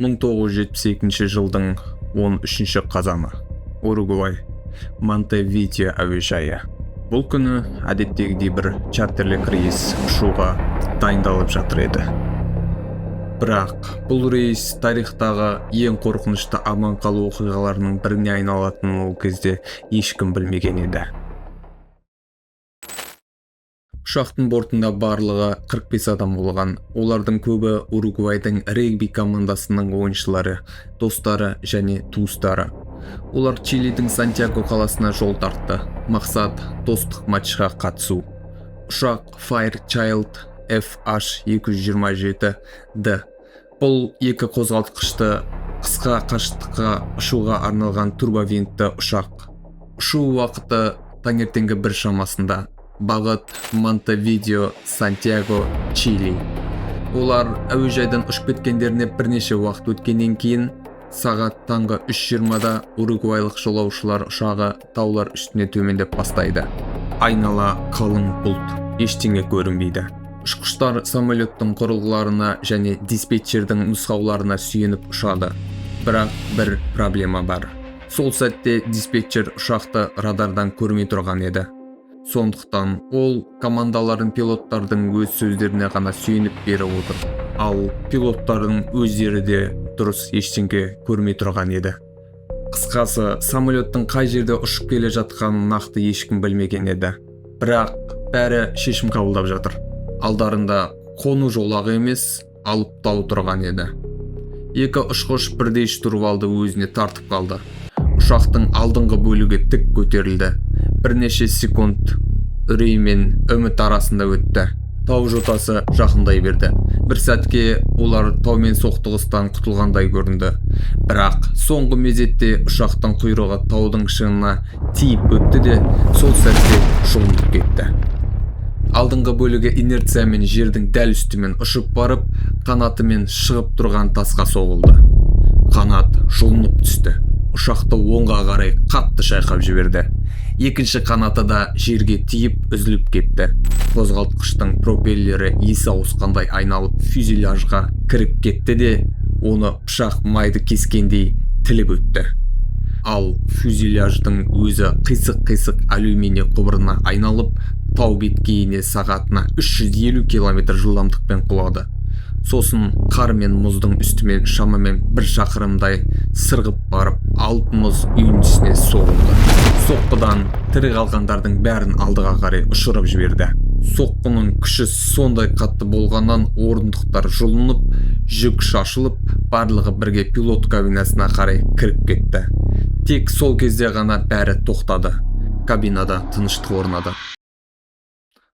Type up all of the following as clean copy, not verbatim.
1972 жылдың 13 қазаны. Уругвай, Монтевидео әуежайы. Бұл күні әдеттегідей бір чартерлік рейс ұшуға дайындалып жатыр еді. Бірақ бұл рейс тарихтағы ең қорқынышты аман қалу оқиғаларының біріне айналатынын ол кезде ешкім білмеген еді. Ұшақтың бортында барлығы 45 адам болған. Олардың көбі Уругвайдың регби командасының ойыншылары, достары және туыстары. Олар Чилидің Сантьяго қаласына жол тартты. Мақсат – достық матчқа қатысу. Ұшақ Fairchild FH-227D. Бұл екі қозғалтқышты, қысқа қашықтыққа ұшуға арналған турбовинтті ұшақ. Ұшу уақыты таңертеңгі 1 шамасында. Бағыт Монтевидео, Сантьяго, Чили. Олар әуежайдан ұшып кеткендеріне бірнеше уақыт өткеннен кейін, сағат таңғы 3:20-да уругвайлық жолаушылар ұшағы таулар үстіне төмендеп бастайды. Айнала қалың бұлт, ештеңе көрінбейді. Ұшқыштар самолеттің құрылғыларына және диспетчердің нұсқауларына сүйеніп ұшады. Бірақ бір проблема бар. Сол сәтте диспетчер ұшақты радардан көрмей тұрған еді. Сондықтан ол командаларын пилоттардың өз сөздеріне ғана сүйеніп беріп отыр. Ал пилоттардың өздері де дұрыс ештеңе көрмей тұрған еді. Қысқасы, самолеттің қай жерде ұшып келе жатқанын нақты ешкім білмеген еді. Бірақ бәрі шешім қабылдап жатыр. Алдарында қону жолағы емес, алып тау тұрған еді. Екі ұшқыш бірдей штурвалды өзіне тартып қалды. Ұшақтың алдыңғы бөлігі тік көтерілді. Бірнеше секунд үрей мен үміт арасында өтті. Тау жотасы жақындай берді. Бір сәтке олар таумен соқтығыстан құтылғандай көрінді. Бірақ соңғы мезетте ұшақтың құйрығы таудың шыңына тиіп өтті де, сол сәтте жұлынып кетті. Алдыңғы бөлігі инерциямен жердің дәл үстімен ұшып барып, қанатымен шығып тұрған тасқа соғылды. Қанат жұлынып түсті. Ұшақты оңға қарай қатты шайқап жіберді. Екінші қанаты да жерге тиіп, үзіліп кетті. Қозғалтқыштың пропеллері есі ауысқандай айналып, фюзеляжға кіріп кетті де, оны пышақ майды кескендей тіліп өтті. Ал фюзеляждың өзі қисық-қисық алюминий құбырына айналып, тау беткейіне сағатына 350 километр жылдамдықпен құлады. Сосын қар мен мұздың үстімен шамамен 1 шақырымдай сырғып барып, алып мұз үйіндісіне соғылды. Соққыдан тірі қалғандардың бәрін алдыға қарай ұшырып жіберді. Соққының күші сондай қатты болғаннан, орындықтар жұлынып, жүк шашылып, барлығы бірге пилот кабинасына қарай кіріп кетті. Тек сол кезде ғана бәрі тоқтады. Кабинада тыныштық орнады.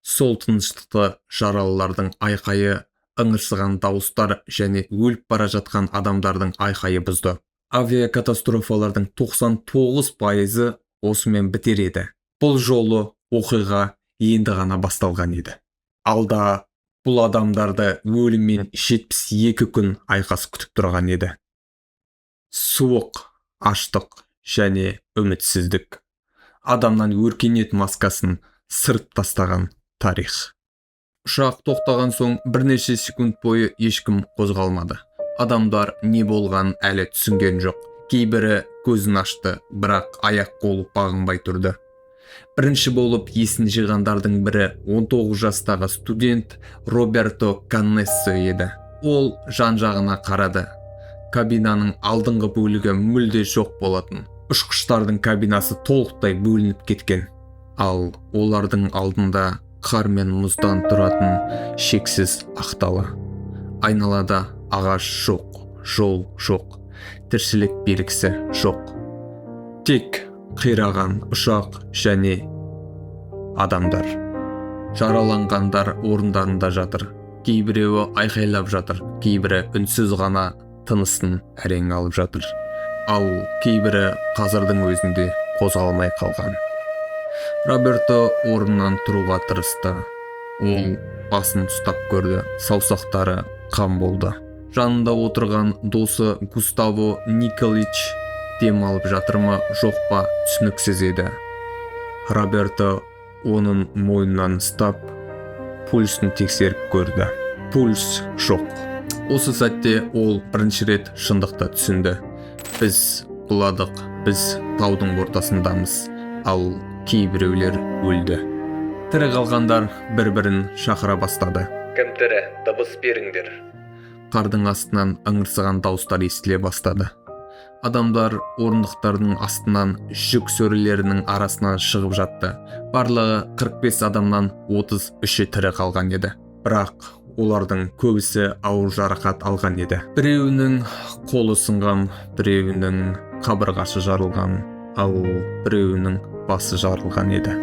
Сол тыныштықты жаралылардың айқайы, ыңырсыған дауыстар және өліп бара жатқан адамдардың айқайы бұзды. Авиакатастрофалардың 99%-ы осымен бітер еді. Бұл жолы оқиға енді ғана басталған еді. Алда бұл адамдарды өліммен 72 күн айқас күтіп тұрған еді. Суық, аштық және үмітсіздік. Адамнан өркениет маскасын сырып тастаған тарих. Ұшақ тоқтаған соң бірнеше секунд бойы ешкім қозғалмады. Адамдар не болғанын әлі түсінген жоқ. Кейбірі көзін ашты, бірақ аяқ қолы бағынбай тұрды. Бірінші болып есін жиғандардың бірі 19 жастағы студент Роберто Канессо еді. Ол жан жағына қарады. Кабинаның алдыңғы бөлігі мүлде жоқ болатын. Ұшқыштардың кабинасы толықтай бөлініп кеткен. Ал олардың алдында қар мен мұздан тұратын шексіз ақ дала. Айналада ағаш жоқ, жол жоқ, тіршілік белгісі жоқ. Тек қираған ұшақ және адамдар. Жараланғандар орындарында жатыр. Кейбіреуі айқайлап жатыр, кейбірі үнсіз ғана тынысын әрең алып жатыр. Ал кейбірі қазірдің өзінде қозғалмай қалған. Роберто орнынан тұруға тырысты. Ол басын ұстап көрді, саусақтары қан болды. Жанында отырған досы Густаво Николич дем алып жатыр ма, жоқ па, түсініксіз еді. Роберто оның мойнынан ұстап, пульсін тексеріп көрді. Пульс жоқ. Осы сәтте ол бірінші рет шындықты түсінді. Біз құладық, біз таудың ортасындамыз, ал кейбіреулер өлді. Тірі қалғандар бір-бірін шақыра бастады. Кім тірі, дыбыс беріңдер. Қардың астынан ыңырсыған дауыстар естіле бастады. Адамдар орындықтардың астынан, жүк сөрелерінің арасынан шығып жатты. Барлығы 45 адамнан 33-і тірі қалған еді. Бірақ олардың көбісі ауыр жарақат алған еді. Біреуінің қолы сынған, біреуінің қабырғасы жарылған, ал біреуінің басы жарылған еді.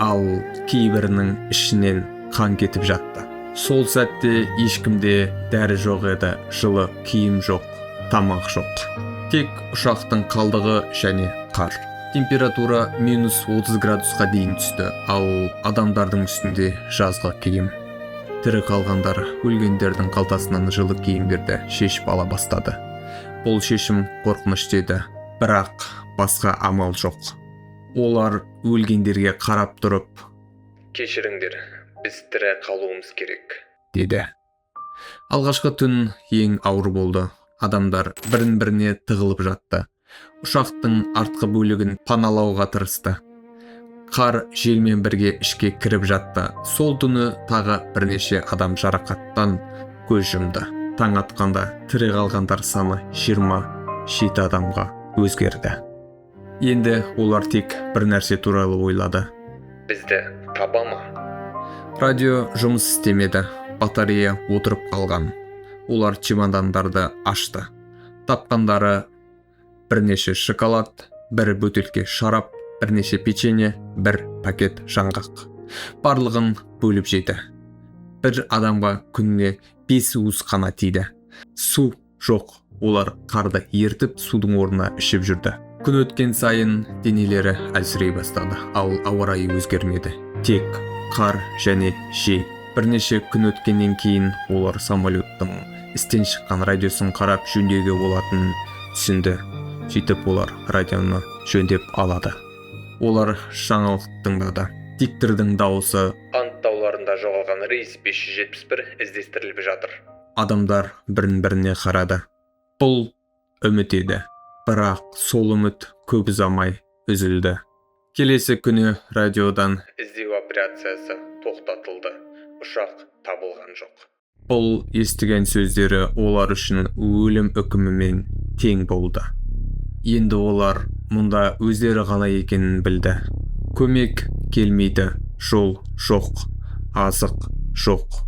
Ал кейбірінің ішінен қан кетіп жатты. Сол сәтте ешкімде дәрі жоқ еді, жылы киім жоқ, тамақ жоқ. Тек ұшақтың қалдығы және қар. Температура минус 30 градусқа дейін түсті, ал адамдардың үстінде жазғы киім. Тірі қалғандар өлгендердің қалтасынан жылы киімдерді шешіп ала бастады. Бұл шешім қорқынышты еді, бірақ басқа амал жоқ. Олар өлгендерге қарап тұрып, «Кешіріңдер, біз тірі қалуымыз керек», – деді. Алғашқы түн ең ауыр болды. Адамдар бірін-біріне тығылып жатты. Ұшақтың артқы бөлігін паналауға тырысты. Қар желмен бірге ішке кіріп жатты. Сол түні тағы бірнеше адам жарақаттан көз жұмды. Таң атқанда тірі қалғандар саны 27 адамға өзгерді. Енді олар тек бір нәрсе туралы ойлады. Бізді таба ма? Радио жұмыс істемеді, батарея отырып қалған. Олар чемодандарды ашты. Тапқандары: бірнеше шоколад, бір бөтелке шарап, бірнеше печенье, бір пакет жаңғақ. Барлығын бөліп жеді. Бір адамға күніне 5 уыс қана тиді. Су жоқ, олар қарды ертіп, судың орнына ішіп жүрді. Күн өткен сайын денелері әлсірей бастады, ал ауа райы өзгермеді. Тек қар және жел. Бірнеше күн өткеннен кейін олар самолеттің істен шыққан радиосын қарап жөндеуге болатынын түсінді. Сөйтіп олар радионы жөндеп алады. Олар жаңалық тыңдады. Диктордың дауысы: «Анд тауларында жоғалған рейс 571 іздестіріліп жатыр». Адамдар бірін-біріне қарады. Бұл үміт еді. Бірақ сол үміт көп ұзамай үзілді. Келесі күні радиодан: «Іздеу операциясы тоқтатылды, ұшақ табылған жоқ». Бұл естіген сөздері олар үшін өлім үкімімен тең болды. Енді олар мұнда өздері ғана екенін білді. Көмек келмейді, жол жоқ, азық жоқ.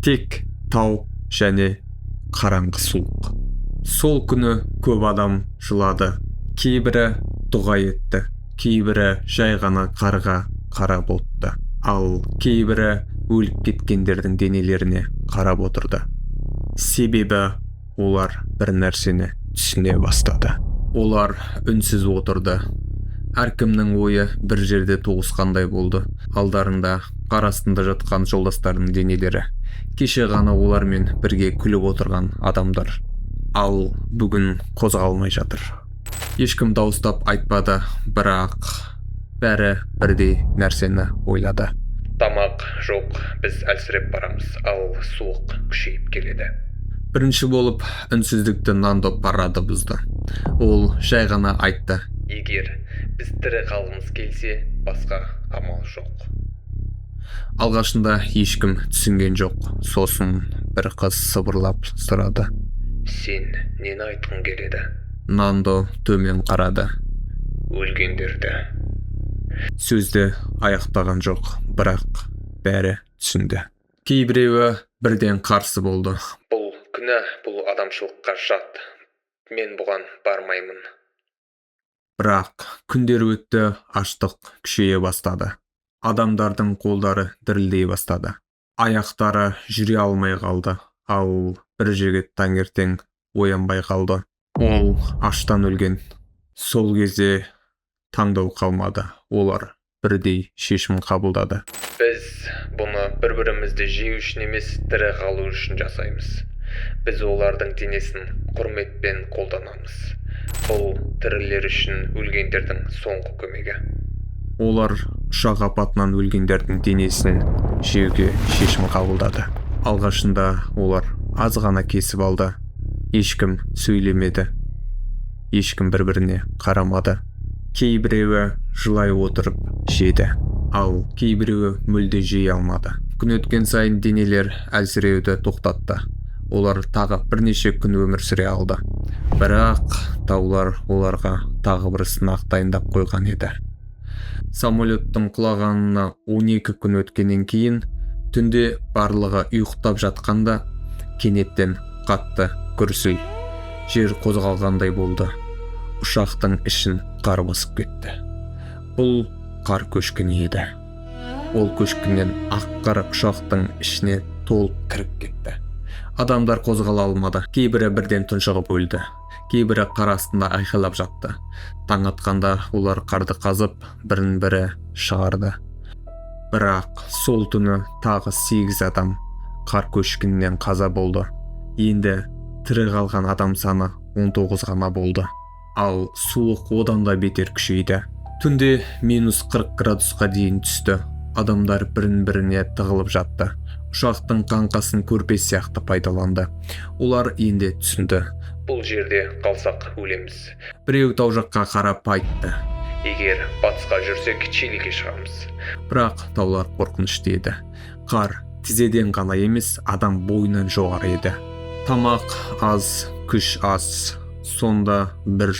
Тек тау және қараңғы суық. Сол күні көп адам жылады. Кейбірі дұға етті, кейбірі жай ғана қарға қарап отты. Ал кейбірі өліп кеткендердің денелеріне қарап отырды. Себебі олар бір нәрсені түсіне бастады. Олар үнсіз отырды. Әркімнің ойы бір жерде тоғысқандай болды. Алдарында қар астында жатқан жолдастарының денелері. Кеше ғана олармен бірге күліп отырған адамдар. Ал бүгін қозғалмай жатыр. Ешкім дауыстап айтпады, бірақ бәрі бірдей нәрсені ойлады. Тамақ жоқ, біз әлсіреп барамыз, ал суық күшейіп келеді. Бірінші болып үнсіздікті Нандо Паррадо бұзды. Ол жай ғана айтты: «Егер біз тірі қалғымыз келсе, басқа амал жоқ». Алғашында ешкім түсінген жоқ. Сосын бір қыз сыбырлап сұрады: «Сен нені айтқың келеді?» Нандо төмен қарады. «Өлгендерді». Сөзді аяқтаған жоқ, бірақ бәрі түсінді. Кейбіреуі бірден қарсы болды. «Бұл күнә, бұл адамшылыққа жат. Мен бұған бармаймын». Бірақ күндер өтті, аштық күшейе бастады. Адамдардың қолдары дірілдей бастады. Аяқтары жүре алмай қалды. Ал бір жігіт таңертең оянбай қалды. Ол аштан өлген. Сол кезде таңдау қалмады. Олар бірдей шешім қабылдады. Біз бұны бір-бірімізді жеу үшін емес, тірі қалу үшін жасаймыз. Біз олардың денесін құрметпен қолданамыз. Бұл тірілер үшін өлгендердің соңғы көмегі. Олар ұшақ апатынан өлгендердің денесін жеуге шешім қабылдады. Алғашында олар Аз ғана кесіп алды. Ешкім сөйлемеді. Ешкім бір-біріне қарамады. Кейбіреуі жылай отырып жеді, ал кейбіреуі мүлде жей алмады. Күн өткен сайын денелер әлсіреуді тоқтатты. Олар тағы бірнеше күн өмір сүре алды. Бірақ таулар оларға тағы бір сынақ дайындап қойған еді. Самолеттің құлағанына 12 күн өткеннен кейін түнде барлығы ұйықтап жатқанда кенеттен қатты күрсіл, жер қозғалғандай болды. Ұшақтың ішін қар басып кетті. Бұл қар көшкіні еді. Ол көшкіннен ақ қар ұшақтың ішіне толып кіріп кетті. Адамдар қозғала алмады. Кейбірі бірден тұншығып өлді. Кейбірі қар астында айқайлап жатты. Таң атқанда олар қарды қазып, бірін-бірі шығарды. Бірақ сол түні тағы 8 адам қар көшкінінен қаза болды. Енді тірі қалған адам саны 19 ғана болды. Ал суық одан да бетер күшейді. Түнде минус 40 градусқа дейін түсті. Адамдар бірін-біріне тығылып жатты. Ұшақтың қаңқасын көрпе сияқты пайдаланды. Олар енді түсінді. Бұл жерде қалсақ өлеміз. Біреу тау жаққа қарап айтты. Егер батысқа жүрсек, Чилиге шығамыз. Бірақ таулар қорқынышты еді. Қар тізеден ғана емес, адам бойынан жоғары еді. Тамақ аз, күш аз. Сонда бір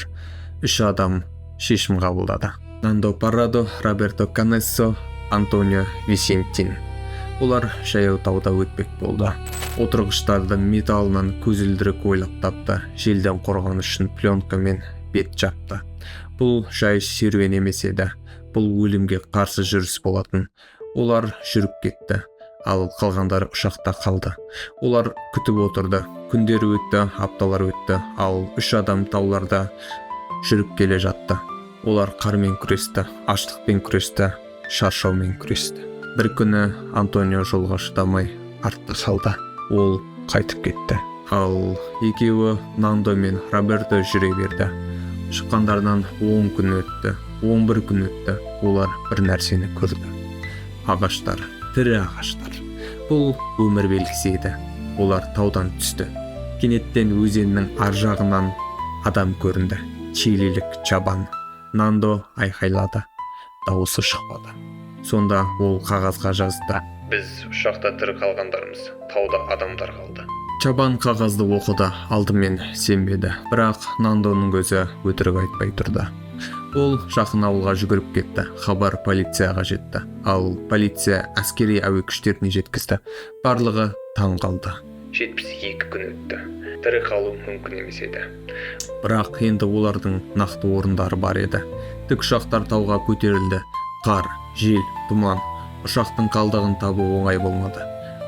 үш адам шешім қабылдады. Нандо Паррадо, Роберто Канессо, Антонио Висентин. Олар жаяу тауда өтпек болды. Отырғыштарды металынан көзілдірік ойлап тапты. Желден қорғану үшін пленкамен бет жапты. Бұл жай серуен емес еді. Бұл өлімге қарсы жүріс болатын. Олар жүріп кетті. Ал қалғандары ұшақта қалды. Олар күтіп отырды. Күндер өтті, апталар өтті. Ал үш адам тауларда жүріп келе жатты. Олар қармен күресті, аштықпен күресті, шаршаумен күресті. Бір күні Антонио жолға шыдамай артта қалды. Ол қайтып кетті. Ал екеуі, Нандо мен Роберто, жүре берді. Шыққандарынан 10 күн өтті, 11 күн өтті. Олар бір нәрсені көрді. Ағаштар, тірі ағаштар. Бұл өмір белгісі еді. Олар таудан түсті. Кенеттен өзеннің ар жағынан адам көрінді. Чилилік чабан. Нандо айқайлады. Дауысы шықпады. Сонда ол қағазға жазды. Біз ұшақта тірі қалғандармыз. Тауда адамдар қалды. Чабан қағазды оқыды, алдымен сенбеді. Бірақ Нандоның көзі өтірік айтпай тұрды. Ол жақын ауылға жүгіріп кетті. Хабар полицияға жетті. Ал полиция әскери әуе күштеріне жеткізді. Барлығы таң қалды. 72 күн өтті. Тірі қалу мүмкін емес еді. Бірақ енді олардың нақты орындары бар еді. Тікұшақтар тауға көтерілді. Қар, жел, тұман. Ұшақтың қалдығын табу оңай болмады.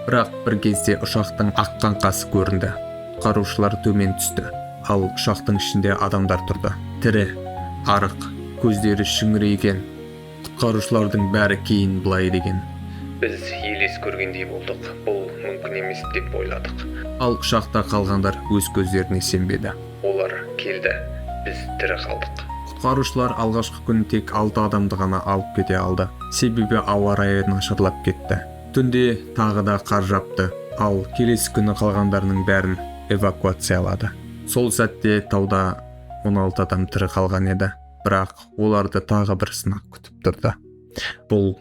Бірақ бір кезде ұшақтың ақ қаңқасы көрінді. Құтқарушылар төмен түсті. Ал ұшақтың ішінде адамдар тұрды. Тірі, арық, көздері шүңірейген. Құтқарушылардың бәрі кейін былай деген. Біз елес көргендей болдық. Бұл мүмкін емес деп ойладық. Ал ұшақта қалғандар өз көздеріне сенбеді. Олар келді. Біз тірі қалдық. Құтқарушылар алғашқы күні тек 6 адамды ғана алып кете алды. Себебі ауа райы нашарлап кетті. Түнде тағы да қар жапты. Ал келесі күні қалғандарының бәрін эвакуациялады. Сол сәтте тауда 16 адам тірі қалған еді. Бірақ оларды тағы бір сынақ күтіп тұрды. Бұл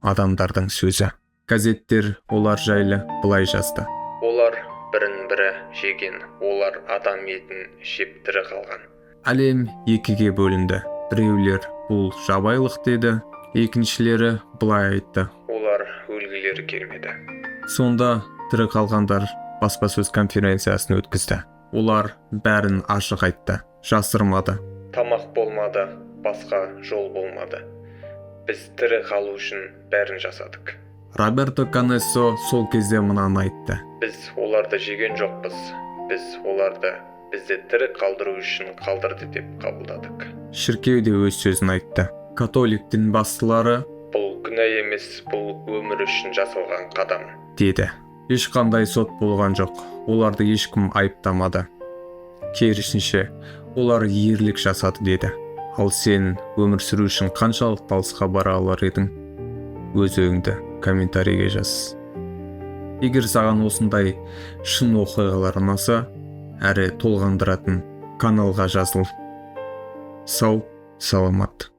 адамдардың сөзі. Газеттер олар жайлы былай жазды. Олар бірін-бірі жеген, олар адам етін жеп тірі қалған. Әлем екіге бөлінді. Біреулер бұл жабайылық деді, екіншілері былай айтты. Олар өлгілері келмеді. Сонда тірі қалғандар баспасөз конференциясын өткізді. Олар бәрін ашық айтты, жасырмады. Тамақ болмады, басқа жол болмады. Біз тірі қалу үшін бәрін жасадық. Роберто Канессо сол кезде мынаны айтты. Біз оларды жеген жоқпыз. Біз оларды бізді тірі қалдыру үшін қалдырды деп қабылдадық. Шіркеу де өз сөзін айтты. Католик дін басшылары бұл күнә емес, бұл өмір үшін жасалған қадам деді. Ешқандай сот болған жоқ. Оларды ешкім айыптамады. Керісінше, олар ерлік жасады деді. Ал сен өмір сүру үшін қаншалықты алысқа бара алар едің? Өз ойыңды комментарийге жаз. Егер саған осындай шын оқиғалар ұнаса, әрі толғандыратын, каналға жазыл. Сау, саламат.